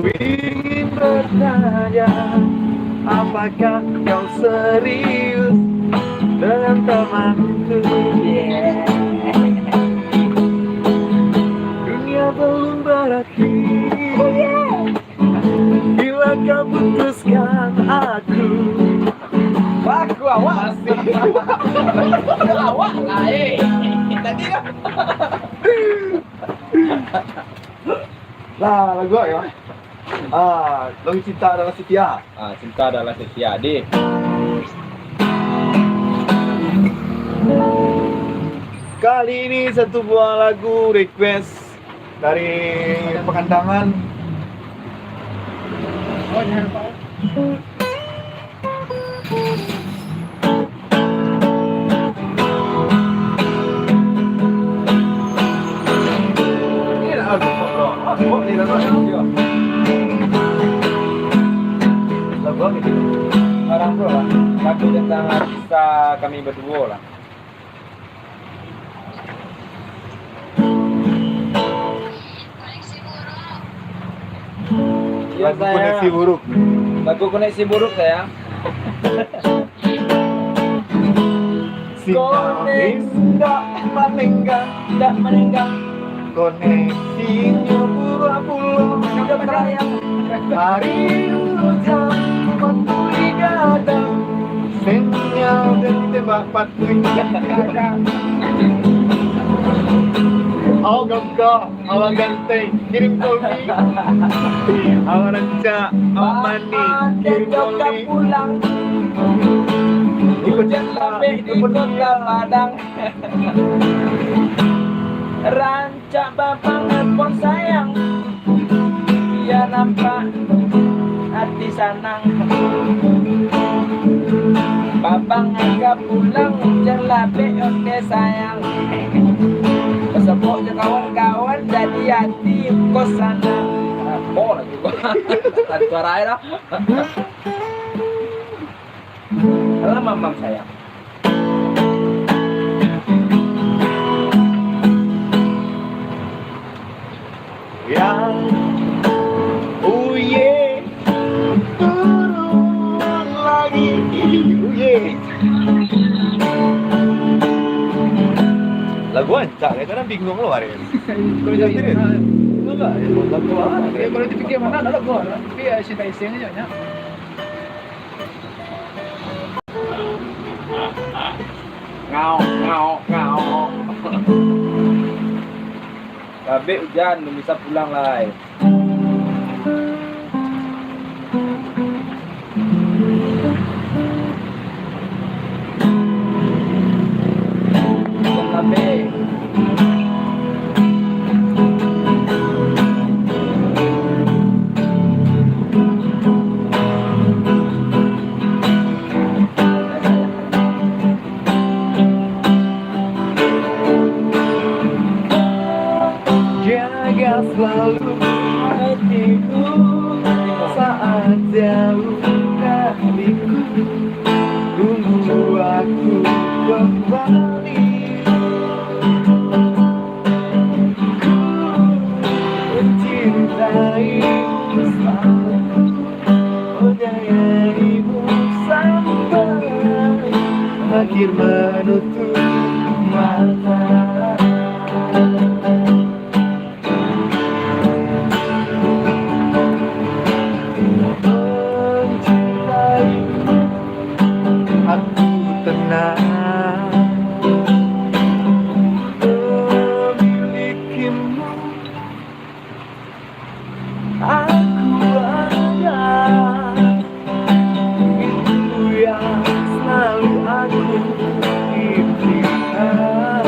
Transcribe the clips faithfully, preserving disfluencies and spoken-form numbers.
Ingin bertanya, apakah kau serius dengan temanku? Dunia belum berakhir bila kau putuskan aku. Baku awak. Awak lah, eh. Tadi kan. Lah, lagu awak yo. Ah, lagu Cinta Adalah Setia. Ah, Cinta Adalah Setia, di. Kali ini satu buah lagu request dari Pakandangan. Oh, jangan lupa. Lagu apa itu? Sekarang tu lah, lagu tentang kisah kami berdua lah. Yo, lagu sayang. Koneksi buruk. Lagu koneksi buruk, sayang. Sinyal indak manenggang, indak manenggang. Koneksinyo buruk pulo. Hari ujan, waktu digadang. Sinyal dari tembak patuik. Oh, gagah. Awak ganteng, kirim kopi. Awak rancak, awak manih, kirim kopi. Ikut cinta, ikut cinta. Rancak babang handphone sayang, bia nampak ati sanang. Babang angka pulang, jan labek onde sayang. Basobok jo kawan-kawan, jadi ati kos sanang. Apo lah tu? Tadi suara ai lah. Alah, mamam sayang. Yang uye turun lagi, uye. Lagu rancak, kadang bingung lo hari ini. Kalau jadi, serius? Lagu apa? Ya, kalau dipikir mana, ada lagu apa? Tapi ya, cinta iseng aja, ya. Ngau, ngau, ngau. Kabek ujan, belum bisa pulang lai. Ujan kabek. Jaga selalu hatiku saat jauh dariku. Tunggu aku kembali. Ku mencintaimu selalu, menyayangimu sampai akhir menutup mata. Mencintaimu, aku tenang. Memilikimu, aku bangga. Itu yang selalu aku impikan.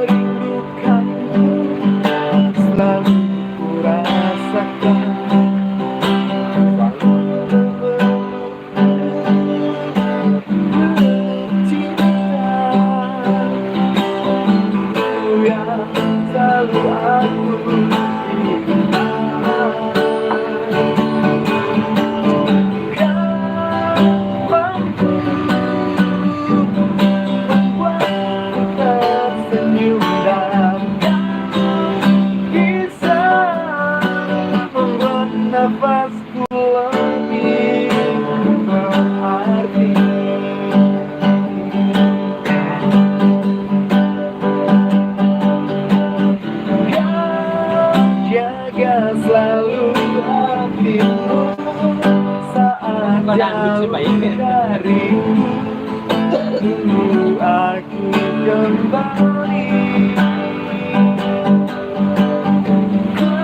Merindukanmu selalu ku rasakan. Selalu memelukmu, cinta yang selalu aku impikan. Kau mampu membuatku tersenyum dan kau Pas ku lebih mengerti. Kau jaga selalu hatimu saat jauh dariku. Tunggu aku kembali. Ku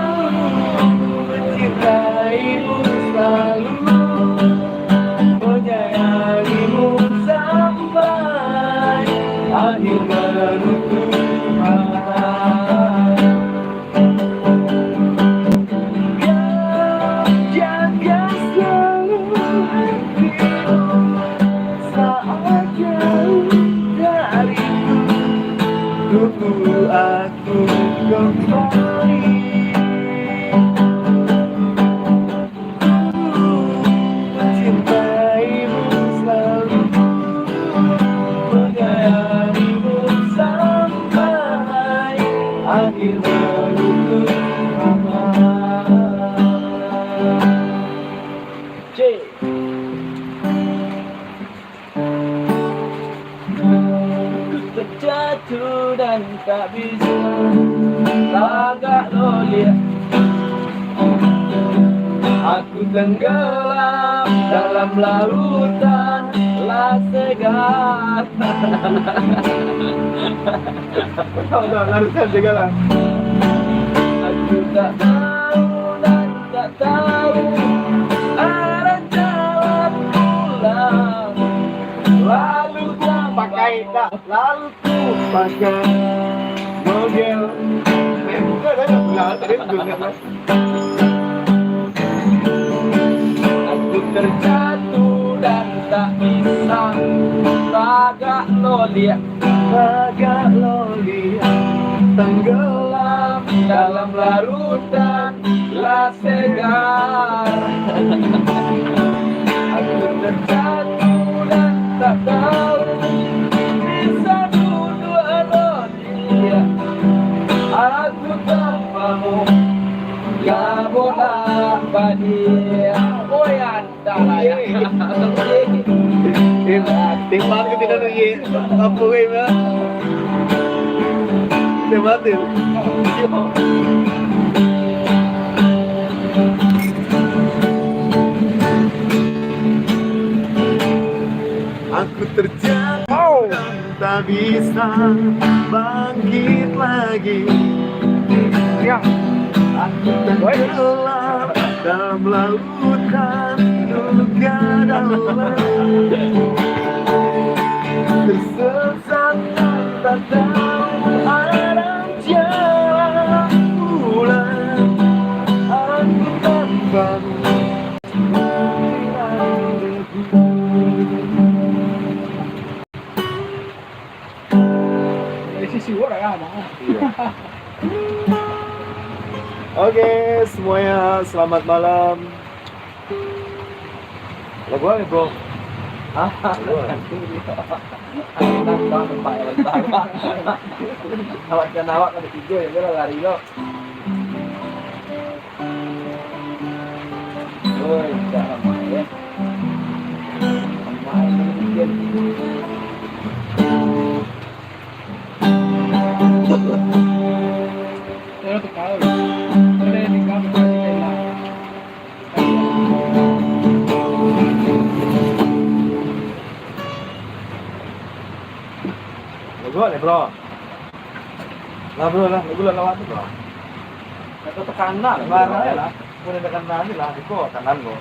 mencintaimu selalu, menyayangimu sampai akhir baru ku paham. Kau jaga selalu hatimu saat jauh dariku. Tunggu aku kembali. Ku mencintaimu selalu, menyayangimu sampai akhir baru ku paham. Cek. Terjatuh dan tak bisa tagak loliak. Aku tenggelam dalam lautan lah segar. Tahu tak, lautan segar lah. Aku tak tahu dan tak tahu arah jalan pulang. Lalu tak pakai tak, lalu tu pakai mogel. Eh, bukan, dah, dah, dah, tadi betul, kan? Aku terjatuh dan tak bisa tagak loliak. Tagak loliak, tenggelam dalam larutan lah segar. Aku terjatuh dan tak tahu bisa duduk atau diam. Aku tanpamu lah bolak balik. Oi, Dah lah, ya. Eh, tembak ke tidak tu, ye? Apa, weh, mah? Tembak tu. Aku terjatuh dan tak bisa bangkit lagi. Ya. Aku tenggelam dalam lautan duka dalam. Tersesat dan tak tahu arah jalan pulang. Aku tanpamu. Dari sisi orang lah, Bang. Iya. Oke, semuanya, selamat malam. Lagu apa, bro? Hah? Lagu apa? Awak kan awak kada tidur, ya, lari lo. Woi, dah ramai, ya. Ramai mungkin. Kalau tu kau, boleh tinggal berkali-kali lah. Lagu apa, bro? Lah, bro, lah, lagu lah lawak tu, bro. Kata tekanan, barang lah. Boleh tekanan ni lah, di ko, kanan ko.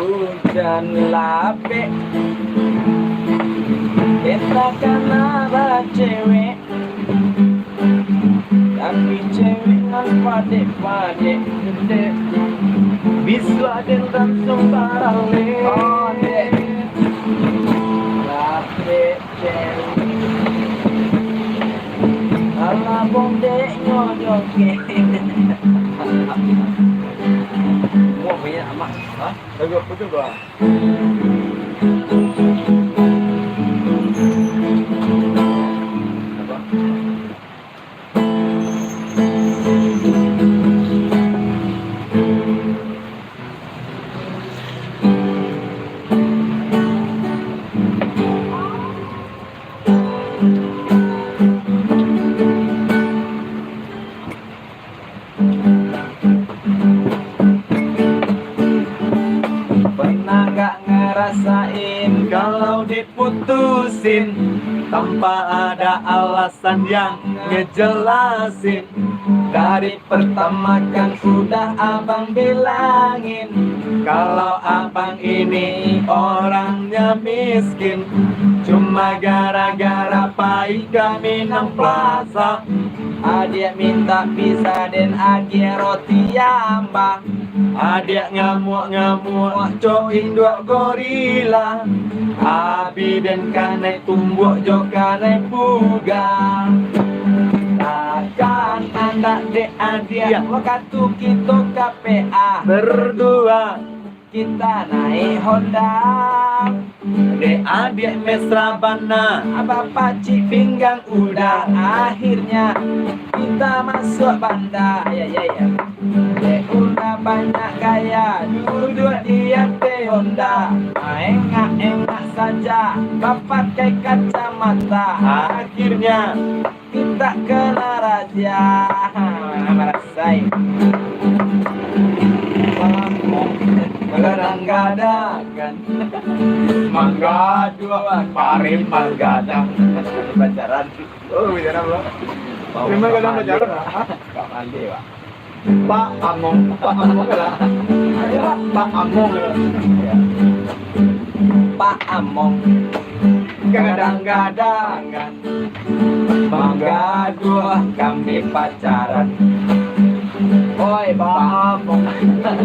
Ujan lapek, enta kana bacewek. Tapi cewek nan padek-padek, dek. Bisuak den langsung baralek. Oh, dek. Lapek cewek. Alah, bondeknyo joget. Wah, banyak amat. Hah? Lagu apa tu, bang? Sain kalau diputusin tanpa ada alasan yang ngejelasin. Dari pertama kan sudah abang bilangin, kalau abang ini orangnya miskin. Cuma gara-gara pai ka Minang Plaza, adiak minta pizza den agiah roti jambang. Adiak ngamuak-ngamuak cok induak gorila. Abi den kanai tumbuak jo kanai puga. Takkan andak dek adiak, wakatu kito ka P A berdua, kita naik Honda. Dek adiak mesra bana, abah pacik pinggang uda. Akhirnya kita masuk banda. Ya, ya, ya. Dek uda banyak gaya, duduak di ateh Honda. Engak-engak saja, bapakai kacamata. Akhirnya kita kena razia. Marasai. Gadang-gadang kan. Manggaduah, parit manggadang. Pacaran. Oh, bicara apa? Memang gadang pacaran, Pak? Pak Mande, Pak. Pak Among, Pak Among lah. Pak Among lah. Pak Among. Gadang-gadangan. Manggaduah kami pacaran. Oi, Pak Among.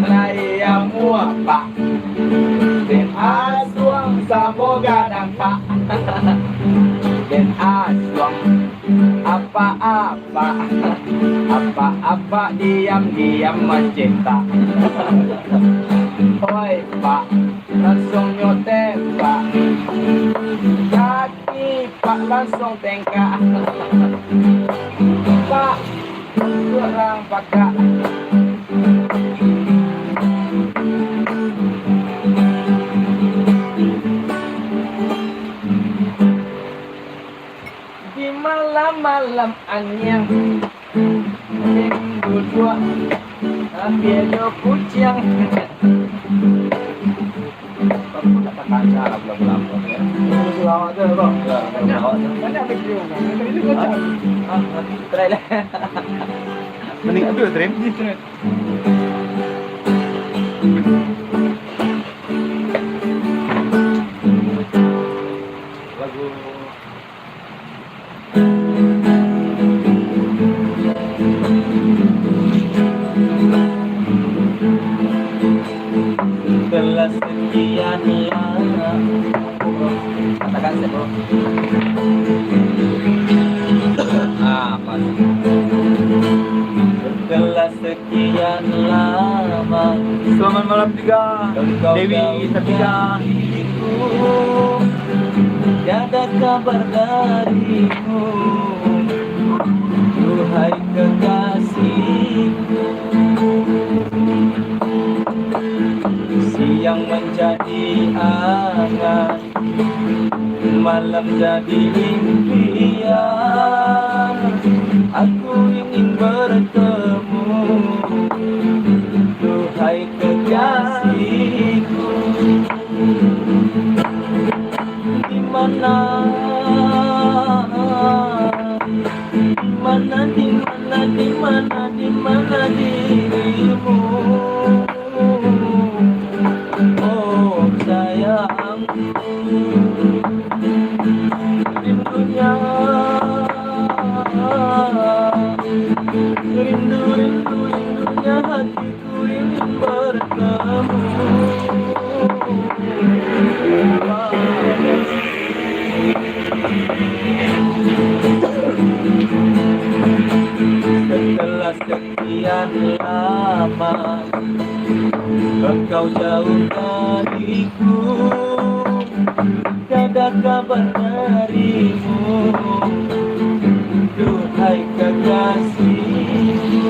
Lai amuah, Pak. Den asuang samo gadang, Pak. Den asuang. Apa-apa, apa-apa, diam-diam mencinta. Oi, Pak, langsuang nyo tembak. Kaki, Pak, langsuang tengkak. Pak, kurang pakak. Di malam-malam anyiang, kucing duduak, ambiak jo kuciang. Aku tak takana lah bulan-bulan tu, ya. Selawat tu, bro. Ya, selawat tu. Banyak, banyak video, kan? Tadi tu macam. Ah, ah, try lah. Mending tu, Trim. Ni, Trim. Lagu Telah sekian lama. Katakan, Bro. Ah, pas. Telah sekian lama. Selamat malam juga, Dewi Safira. Tiada kabar darimu, duhai kekasihku. Siang menjadi angan, malam jadi impian. Aku ingin bertemu, duhai kekasihku. Di mana, di mana, di mana, di mana, di mana dirimu? Oh, sayang. Rindunya, rindu, rindu, rindunya hatiku ingin bertemu. Setelah sekian lama engkau jauh dariku, tiada kabar darimu, duhai kekasihku.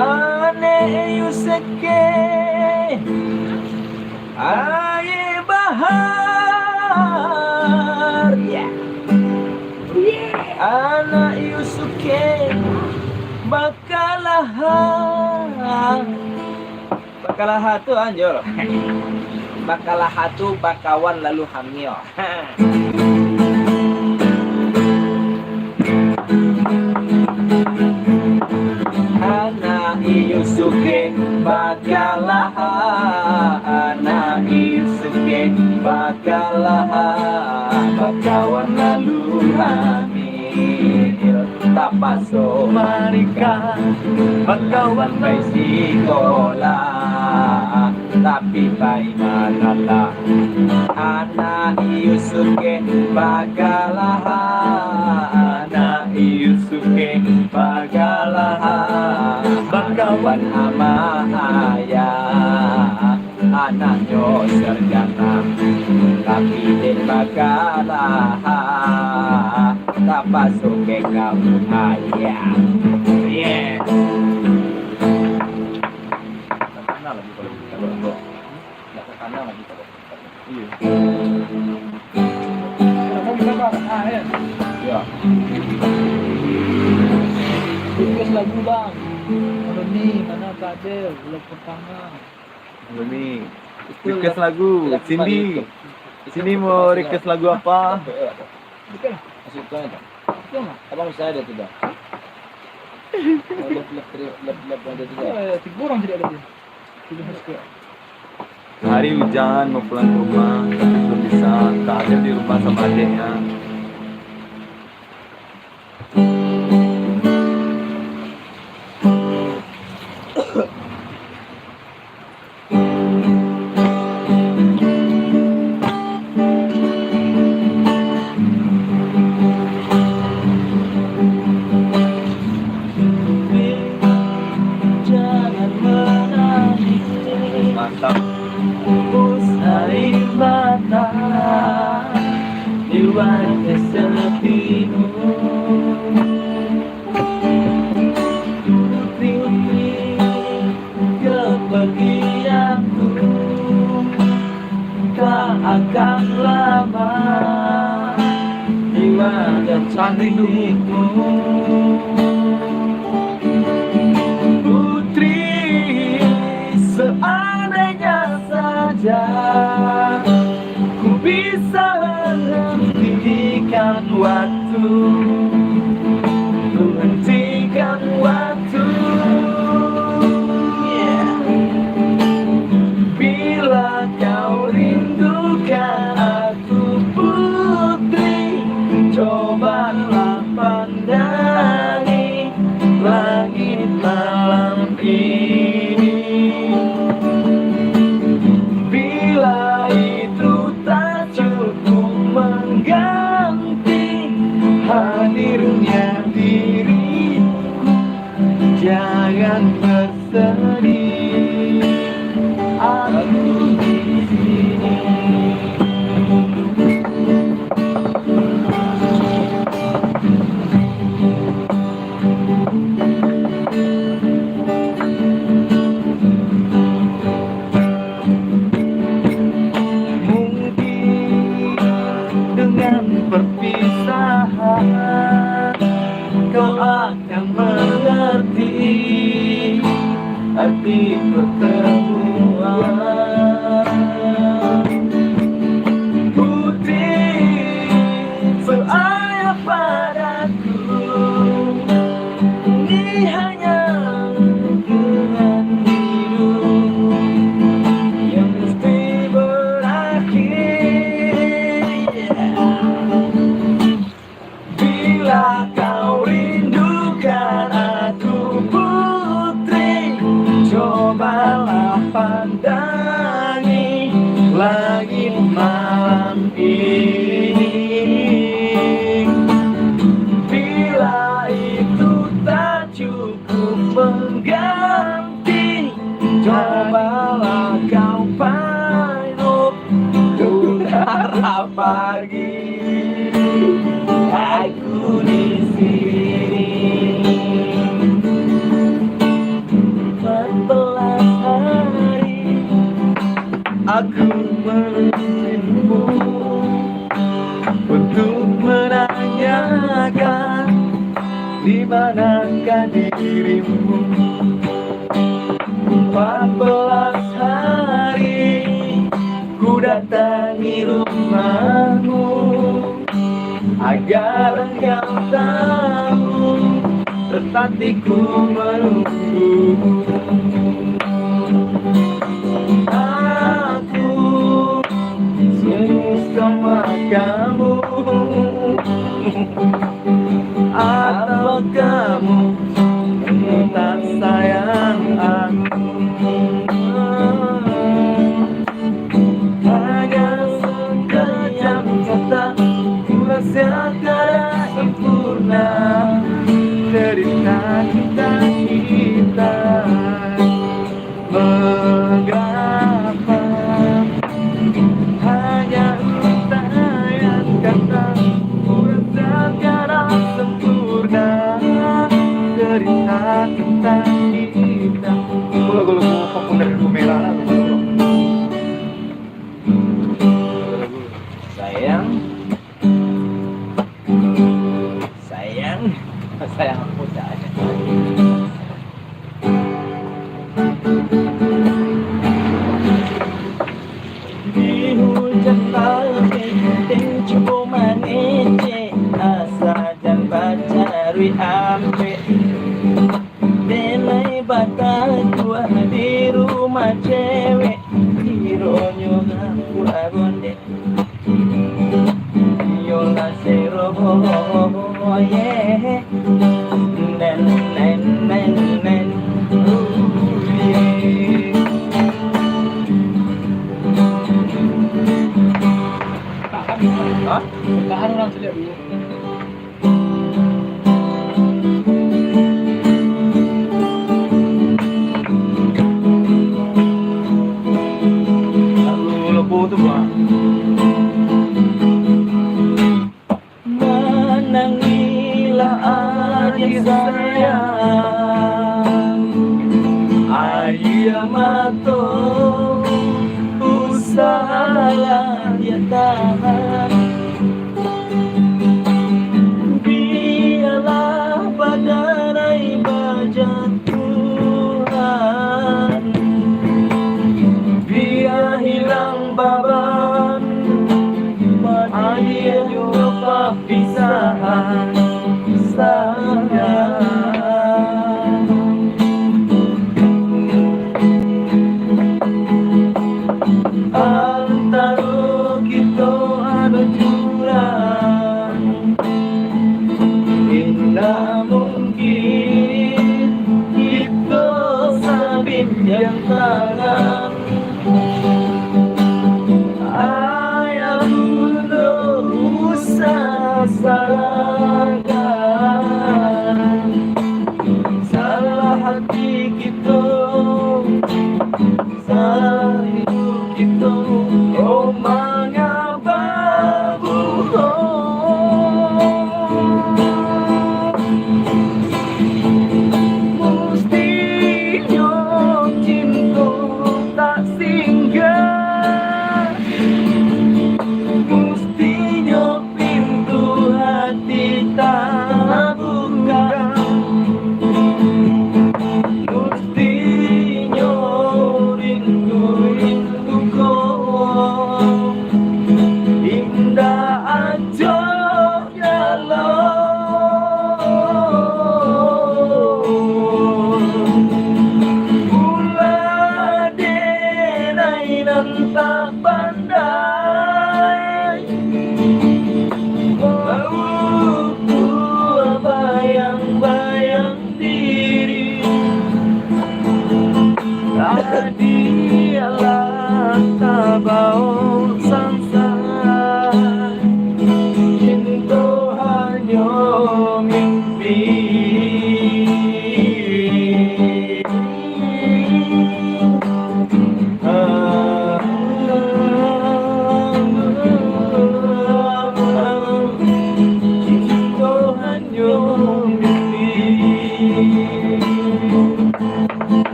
Anek Yusuke, aye bahar, ya. Anak Yusuke, Bakalaha. Bakalaha tu anjol. Bakalaha tu bakawan lalu hamil. Anak Yusuke bakalaha, anak Yusuke bakalaha, bakawan lalu hamil. Tapaso manikah, bakawan pai sikolah, tapi pai manalah. Anak Yusuke bakalaha, anak Yusuke bakalaha, bakawan ama ayah. Anaknyo sarjana, tapi dek bakalaha, tapaso ka kampung ayah. Yeah. Takana lagi kalau kita buat. Nggak takana lagi kalau kita buat. Iya. Iya. Request lagu, Bang. Kalau ni, mana tak ada, vlog pertama. Ini request lagu, Cindy. Cindy mau request lagu apa? Bukan. Masih bukan itu. Bukan lah. Abang bisa ada tu, Bang. Ada lap, lap, lap, lap, ada tu, Bang. Ya, ya, tiga orang tidak ada dia. Tiga orang suka. Hari hujan mau pulang ke rumah, tapi belum bisa. Tak ada di rumah sama adiknya. Jangan menangis. Mantap. Hembus air mata di wajah sepimu. Putri, kepergianku tak akan lama di wajah cantikmu. Putri, seandainya saja ku bisa menghentikan waktu, menghentikan waktu. Bila kau rindukan aku, Putri, cobalah pandangi langit malam ini. Bila itu tak cukup mengganti hadirnya diriku, jangan bersedih, aku di sini. Mungkin dengan perpisahan kau akan mengerti arti pertemuan. Putri, percaya padaku, ini hanya hubungan hidup yang mesti berakhir. Bila kau rindukan aku, Putri, cobalah pandangi langit malam ini. Bila itu tak cukup mengganti, cobalah kau payung udara pagi. Aku di sini empat belas hari, aku menunggumu untuk menanyakan di manakah diri. Empat belas hari ku datangi rumahmu, agar engkau tahu, tetap hatiku menunggu. Aku sungguh sama kamu. Atau kamu tak sayang aku? Hanya sekejap mata, ku rasa tiada sempurna cerita cinta kita. Mengapa hanya untayan kata, ku rasa tiada sempurna cerita tentang kita. Itu lagu-lagu populer, lagu merah lah, lagu-lagu. Sayang, sayang, sayang aku tak ada. Di hujan tabek, den cubo mangecek, asa jan bacaruik ampek. Den lai batakuah di rumah cewek, kironyo rapuak rondek. Iyolah seroboh, yeah. Nen, nen, nen, nen. Uh, yeah. Hah? Tahan urang caliak dulu. Lagu lebu tu, Bang. Manangilah adik sayang, aia mato usahlah ditahan. Bialah badarai bajatuahan, bia hilang baban, aia papisahan sayang. Antaro kito ado jurang, indak mungkin kito sabinjang tangan. Ayah bundo usah salahkan, salah hati kito, salah iduik kito. Oh, mangapa buron? Mustinyo cinto tak singgah, mustinyo pintu hati tabuka. Mustinyo rindu-rindu ko indak acok jaleh. Ulah denai nan tak pandai, bautuah bayang-bayang diri. Adiaklah tabao sansa, cinto hanyo mimpi.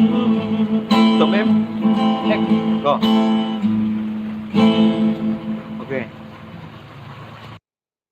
Stop, em. Next. Go.